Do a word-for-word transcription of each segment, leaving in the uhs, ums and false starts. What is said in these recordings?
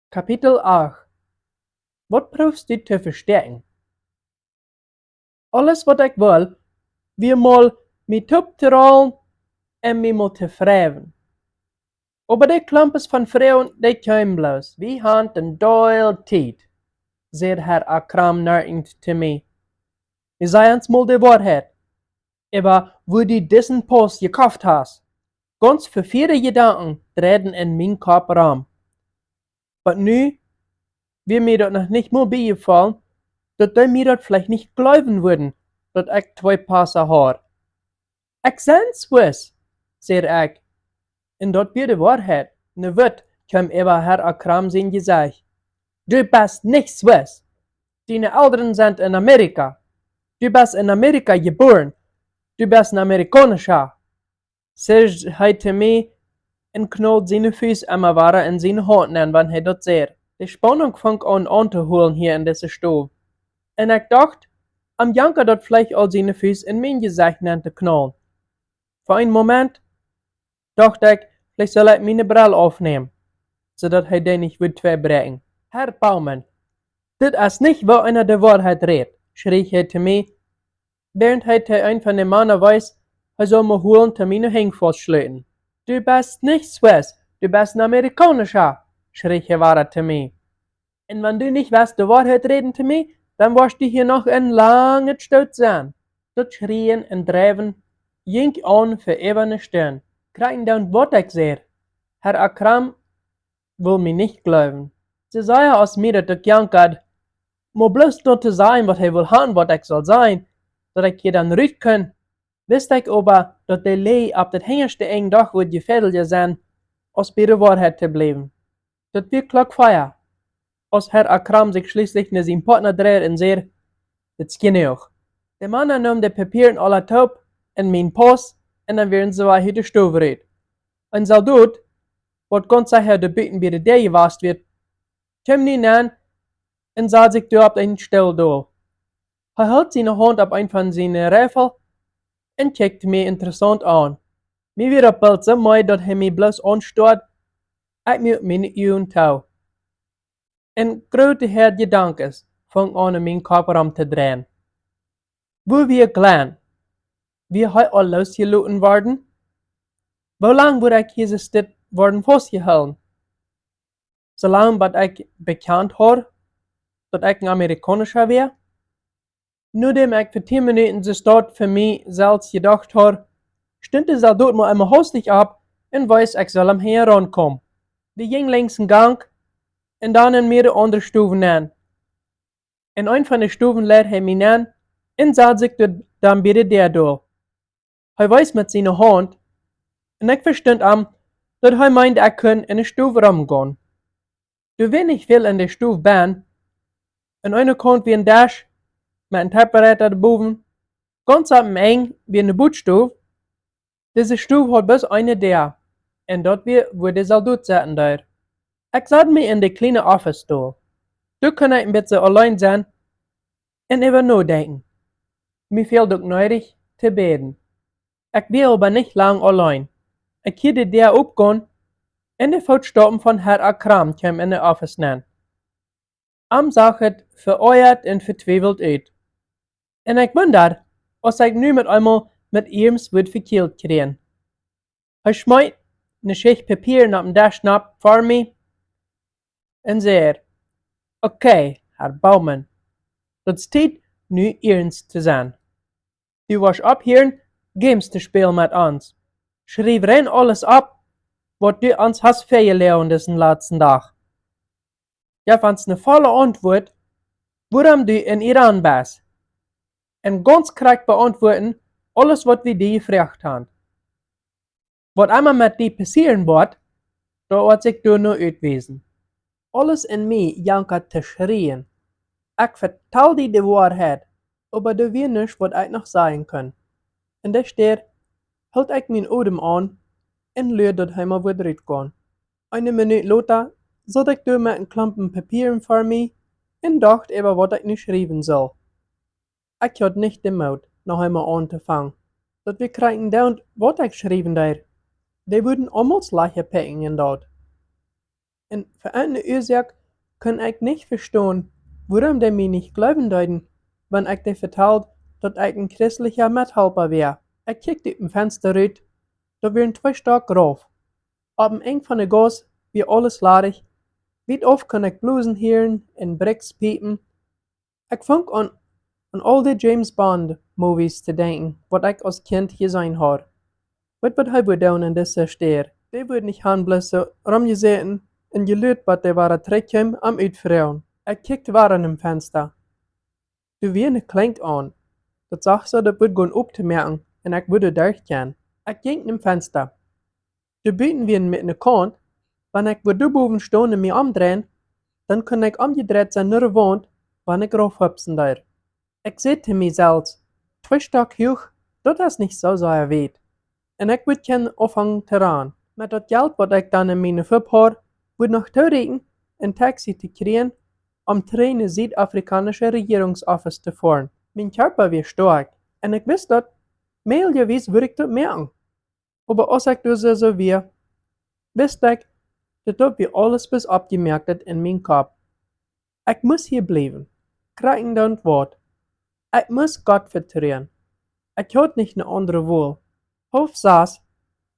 Kapitel acht. Waut proowst du to vestäakjen? Aules waut ekj wull, wia mol mie toop to rollen un mie mol to freiwen. Oba de Klumpes von Froagen, dee kjeemen bloos. Wie han een Deel Tiet, säd Herr Akram narkjent to mie. Wie sajen ons mol de Woarheit. Oba woo du disen Pauss jekoft hast, gaunz vekjieede Jedanken dreiden en mienen Kopp rom. Oba nu wia mie daut noch nich mol biejefollen, daut dee mie daut veleicht nich jleewen wudden, daut ekj twee Paussen haud. Ekj sie Swiss, säd ekj. Un daut wia de Woarheit. Ne Wut kjeem äwa Herr Akram sien Jesecht. Du best nich Swiss. Diene Elren sent en Amerika. Du best en Amerika jebuaren. Du best een Amerikaunischa, säd hee to mie un knold siene Fust emma wada en siene Haunt nenn, wan hee daut säd. De Spaununk funk aun auntohoolen hia en dise Stow. Un ekj docht, am jankad daut veleicht aul, siene Fust en mien Jesecht nenn to knollen. Fa een Moment docht ekj, veleicht sull ekj miene Brell aufnämen, soo daut hee dee nich wudd twei bräakjen. Herr Baumann, dit es nich woo eena de Woarheit rät, schrie hee to mie, wäarent hee to eenen von de Mana wees, hee sull mie hoolen, to miene Henj faust schleeten. Du best nich Swiss, du best een Amerikaunischa, schrie hee wada to mie. Un wan du nich wurscht de Woarheit räden to mie, dan wurscht du hia noch een langet Stoot sennen. Daut Schrieen un Dreiwen jinkj aun fa äwa ne Stund. Krakjt dan waut ekj säd. Herr Akram wull mie nich jleewen. Soo sea aus mie daut uk jankad, mau bloos daut to sajen, waut hee wull han, waut ekj sull sajen, daut ekj hia dan rut kunn, wist ekj oba, daut de Läajen opp daut hinjaschte Enj doch wudd jefäadelja sennen, aus bie de Woarheit to bliewen. Daut wia Klock vea, aus Herr Akram sikj schlieslich no sienen Partner dreid un säd: "Dit es jenuach." De Mana neem de Papieren aula toop un mienen Pauss, un dan wieren see wada ut de Stow rut. Een Soldot, waut gaunz secha doa buten bie de Däa jewast wia, kjeem nu aun un sad sikj doa opp eenen Stool dol. Hee hilt siene Haunt opp eenen von siene Reifel un kjikjt mie interessaunt aun. Mie wia daut boolt soo meed, daut hee mie bloos aunstuad, ekj muak miene Uagen too. Een groote Häad Jedanken funk aun en mienen Kopp rom to dreien. Wua wia Glenn? Wia hee aul losjeloten worden? Woo lang wudd ekj hia soo stell worden faustjehoolen? Soo lang, bat ekj bekjant haud, daut ekj een Amerikaunischa wia? Nodäm ekj fa tieen Minuten soo stell fa mie selfst jedocht haud, stunt de Soldot mau emol haustich opp un wees, ekj sull am hinjaraun komen. Dee jinkj lenjd dän Gank un dan en mearere aundre Stowen nenn. En eent von de Stowen leid hee mie nenn un sad sikj doa dan bie de Däa dol. Hee wees met siene Haunt un ekj vestunt am, daut hee meend, ekj kunn en de Stow romgonen. Doa wia nich väl en de Stow benn. Aun eene Kaunt wia een Desch met een Typewriter doabowen. Gaunz aum Enj wia ne Bootsstow. Dise Stow haud bloos eene Däa, un daut wia, wua de Soldot sitten deed. Ekj sad mie en de kjliene Office dol. Doa kunn ekj een bät auleen sennen un äwa nodenkjen. Mie feeld uk needich to bäden. Ekj wia oba nich lang auleen. Ekj hieed de Däa opgonen un de Footstaupen von Herr Akram kjeemen en de Office nenn. Am sach et veoajat un vetwiewelt ut. Un ekj wundad, aus ekj nu met eemol met iems wudd vekjielt kjrieen. Hee schmeet ne Schicht Papieren opp dän Desch nopp ver mie un säd: "Okay, Herr Baumann, daut es Tiet, nu iernst to sennen. Du woascht opphieren, Games to spälen met ons. Schriew rein aules opp, waut du ons hast väajeloagen disen latsten Dach. Jeff ons ne volle Auntwuat, wuarom du en Iran best. Un gaunz krakjt beauntwuaden aules, waut wie die jefroacht haben. Waut emma met die passieren woat, daut woat sikj doano utwiesen." Aules en mie jankad to schrieen. Ekj vetald die de Woarheit, oba doa wia nuscht, waut ekj noch sajen kunn. En de Städ hilt ekj mienen Odem aun un luad, daut hee mol wudd rutgonen. Eene Minut lota saut ekj doa met een Klompen Papieren ver mie un docht äwa, waut ekj nu schriewen sull. Ekj haud nich dän Moot, noch eemol auntofangen. Daut wia krakjt dan, waut ekj schriewen deed. Dee wudden aulemol schlajchte Pekjen en daut. Un fa eene Uasoak kunn ekj nich vestonen, wuarom dee mie nich jleewen deeden, wan ekj dee vetald, daut ekj een christlicha Methalpa wia. Ekj kjikjt ut een Fensta rut, daut wieren twee Stock rauf. Opp een Enj von de Gauss wia aules ladich. Wiet auf kunn ekj Blosen hieren un Briggs piepen. Ekj funk aun, aun aul de James Bond Movies to denkjen, waut ekj aus Kjint jeseenen haud. Waut wudd hee woll doonen en dise Städ? Dee wudd nich han bloos soo romjesäten un jeluat, bat dee wada trigjkjeem, am utfroagen. Ekj kjikjt wada em Fensta. Doa wia eene Kjlink aun. Daut sach soo, daut wudd gonen opptomoaken, un ekj wudd derchgonen. Ekj jinkj nom Fensta. Doa buten wia een Kaunt. Wan ekj wudd doa bowen stonen un mie omdreien, dan kunn ekj omjedreit sennen no de Waunt, wan ekj raufhupsen deed. Ekj säd to mie selfst: Twee Stock huach, daut es nich soo sea wiet. Un ekj wudd kjennen aunfangen to rannen. Met daut Jelt, waut ekj dan en miene Fupp haud, wudd noch toorieekjen, een Taxi to kjrieen, om trigj no Südafrikaunsche Rejierungsoffice to foaren. Mien Kjarpa wia stoakj, un ekj wist daut, mäajlicherwies wudd ekj daut moaken. Oba aus ekj doa soo, soo wia, wist ekj, daut daut wia aules bloos oppjemoakt en mienen Kopp. Ekj must hia bliewen. Krakjt dan waut. Ekj must Gott vetruen. Ekj haud nich ne aundre Wol. Haulf sass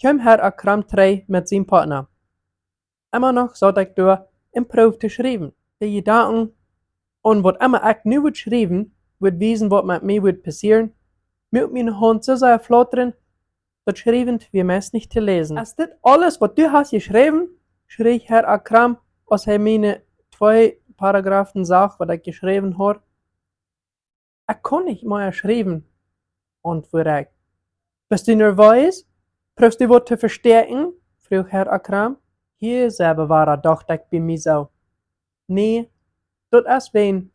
kjeem Herr Akram trigj met sien Partner. Emma noch saut ekj doa un proowd to schriewen. De Jedanken aun waut emma ekj nu wudd schriewen, wudd wiesen, waut met mie wudd passieren, muak miene Haunt soo sea flautren, daut Schriewen wia meist nich to läsen. Es dit aules, waut du hast jeschräwen? Schrieech Herr Akram, aus hee miene twee Paragraphen sach, waut ekj jeschräwen haud. Ekj kaun nich mea schriewen, auntwuad ekj. Best du nerwees? Proowst du waut to vestäakjen? Fruach Herr Akram. Hia, säd ekj wada, docht ekj bie mie soo. Nä, daut es wäajen,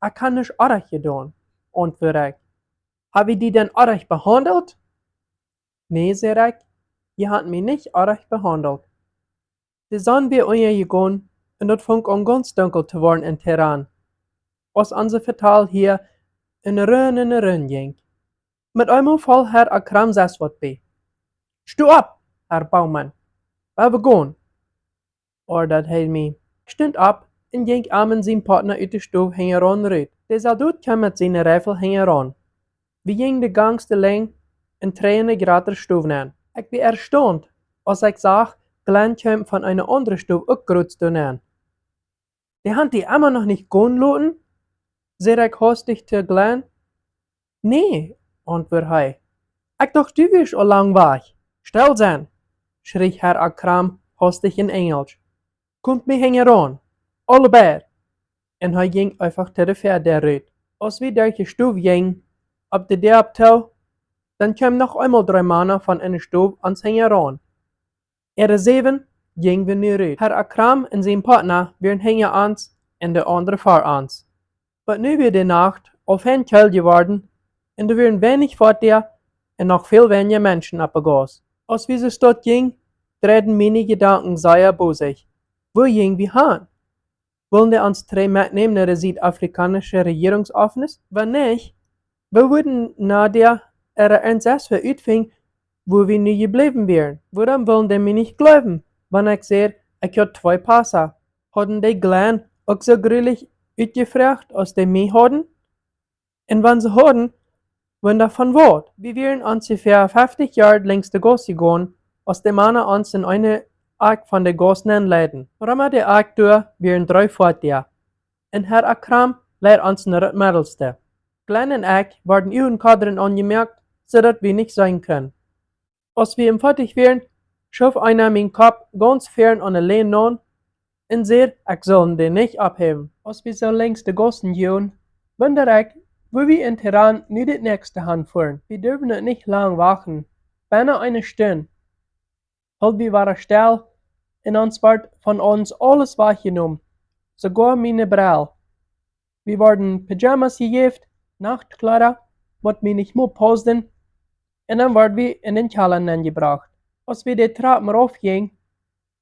ekj hab nuscht oajch jedonen, auntwuad ekj. Hab ekj die dan oajch behaundelt? Nä, säd ekj, jie haben mie nich oajch behaundelt. De Sonn wia unjajegonen un daut funk aun gaunz dunkel to woaren en Teheran, aus onse Vetal hia en Runden en Runden jinkj. Met eemol foll Herr Akram selfst waut bie. Sto opp, Herr Baumann, wie woaren gonen, ordad hee mie. Ekj stunt opp un jinkj am un sien Partner ut de Stow hinjaraun rut. De Soldot kjeem met siene Reifel hinjaraun. Wie jinjen de Gangs de Lenjd un trigj en de jratre Stow nenn. Ekj wia erstaunt, aus ekj sach, Glenn kjeem von eene aundre Stow uk krakjt doa nenn. Dee haben die emma noch nich gonen loten? Säd ekj haustich to Glenn. Nä, auntwuad hee. Ekj docht, du wiescht aul lang wajch. Stell sennen, schrieech Herr Akram haustich en Enjelsch. Komt mie hinjaraun, aule beid. Un hee jinkj eefach to de Väadäa rut. Aus wie derch de Stow jinjen, opp de Däa opp too, dan kjeemen noch eemol dree Mana von enne Stow ons hinjaraun. Äare säwen jinjen wie nu rut. Herr Akram un sien Partner wieren hinja ons un de aundre ver ons. Oba nu wia de Nacht aul fein kjelt jeworden un doa wieren weinich Foatieja un noch väl weinja Menschen opp de Gauss. Aus wie soo stoakj jinjen, dreiden miene Jedanken sea bosich. Wua jinjen wie han? Wullen dee ons trigj metnämen no de Südafrikaunsche Rejierungsoffice? Wan nich, woo wudden Nadia äare Aunzestua utfinjen, wua wie nu jebläwen wieren? Wuarom wullen dee mie nich jleewen, wan ekj säd, ekj haud twee Passa? Hauden dee Glenn uk soo grulich utjefroacht, aus dee mie hauden? Un wan see hauden, wunda von waut? Wie wieren onjefäa feftich Joa lenjd de Gauss jegonen, aus de Mana ons en eene Akj von de Gauss nenn leiden. Romma de Akj doa wieren dree Foatieja. Un Herr Akram leid ons no daut meddelste. Glenn un ekj worden äwa de Kodren aunjemoakt, soo daut wie nich seenen kunnen. Aus wie em foatich wieren, schoof eena mienen Kopp gaunz fäaren aun de Länd naun un säd, ekj sull dän nich opphäwen. Aus wie soo lenjd de Gaussen jinkjen, wundad ekj, wua wie en Teheran nu daut näakjste han fuaren. Wie durwen daut nich lang wachten. Bennen eene Stund hilt wie wada stell un ons wort von ons aules wajchjenomen, soogoa miene Brell. Wie worden Pyjamas jejäft, Nachtkjleeda, waut mie nich mol pausten, un dan worden wie en dän Kjalla nenjebrocht. Aus wie de Trappen rauf jinjen,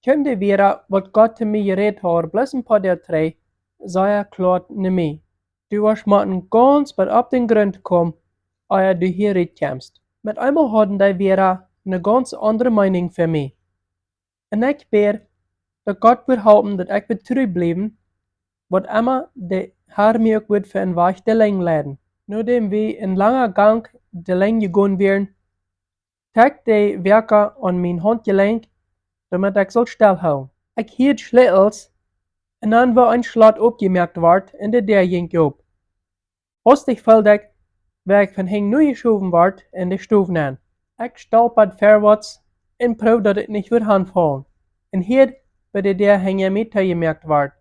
kjeem de Wiera, waut Gott to mie jerät haud, bloos een poa Doag trigj, sea kloa no mie. Du woascht motten gaunz bat opp dän Grunt komen, ea du hia rut kjemst. Met eemol hauden dee Wiera ne gaunz aundre Meenunk fa mie. Un ekj bäd, Daut Gott wudd halpen, daut ekj wudd tru bliewen, waut emma de Har mie uk wudd fa een Wajch de Lenj leiden. Nodäm wie een langa Gang de Lenj jegonen wieren, trakjt de Wäakja aun mien Hauntjelenkj, doamet ekj sull stell hoolen. Ekj hieed Schlätels, un dan wort een Schlot opjemoakt wort un de Däa jinkj op. Hastich feeld ekj, woo ekj von hinjen nojeschowen wort en de Stow nenn. Ekj stolpad verwoats un proowd, daut ekj nich wudd hanfaulen, un hieed, woo de Däa hinja mie toojemoakt wort.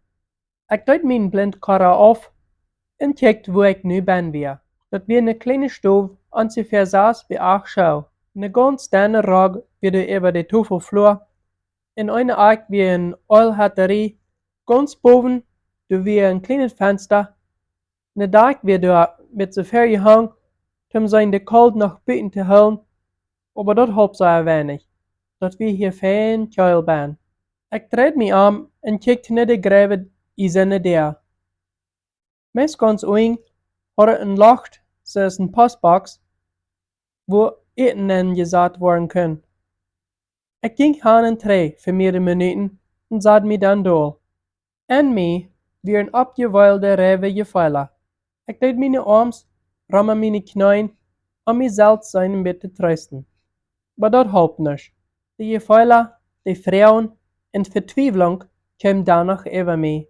Ekj deed mienen Blindkorra auf un kjikjt, wua ekj nu benn wia. Daut wia eene kjliene Stow, onjefäa sas bie acht Schoo. Eene gaunz denne Rogg wia doa äwa de Tofelflua. En eene Akj wia eene Eelhetarie. Gaunz bowen, doa wia een kjlienet Fensta. Een Dakj wia doa met soo väl jehongen, toom sikj de Kold no buten to hoolen, oba daut holp sea weinich. Daut wia hia fein kjeel benn. Ekj dreid mie om un kjikjt no de grauwe iesane Däa. Meist gaunz unjen haud et een Loch, soo aus eene Postbox, wua Äten enjesat woaren kunn. Ekj jinkj han un trigj fa mearere Minuten un sad mie dan dol. En mie wieren oppjeweelde, rauwe Jefeela. Ekj deed miene Oarms rom miene Kjneeen, om mie selfst een bät to treesten. Oba daut holp nuscht. De Jefeela, de Froagen un Vetwiewlunk kjeemen dan noch äwa mie.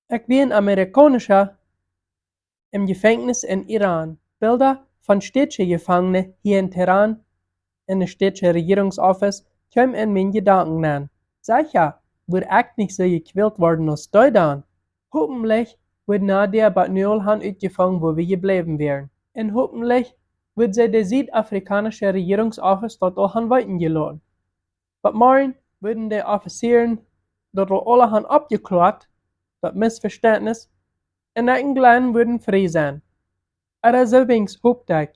Ekj wia een Amerikaunischa em Jefenkjnis en Iran. Bilda von stätsche Jefangne hia en Teheran en de stätsche Rejierungsoffis kjeemen en miene Jedanken nenn. Secha wudd ekj nich soo jekjwält woaren aus dee dan. Hopentlich wudd Nadia bat nu aul han utjefungen, wua wie jebläwen wieren. Un hopentlich wudd see de siedafrikaunische Rejierungsoffis daut aul han weeten jeloten. Bat morjen wudden de Offizieren daut aul aula han oppjekloat, daut Missvestentnis, un ekj un Glenn wudden frie senn. Oda soo weens hopt ekj.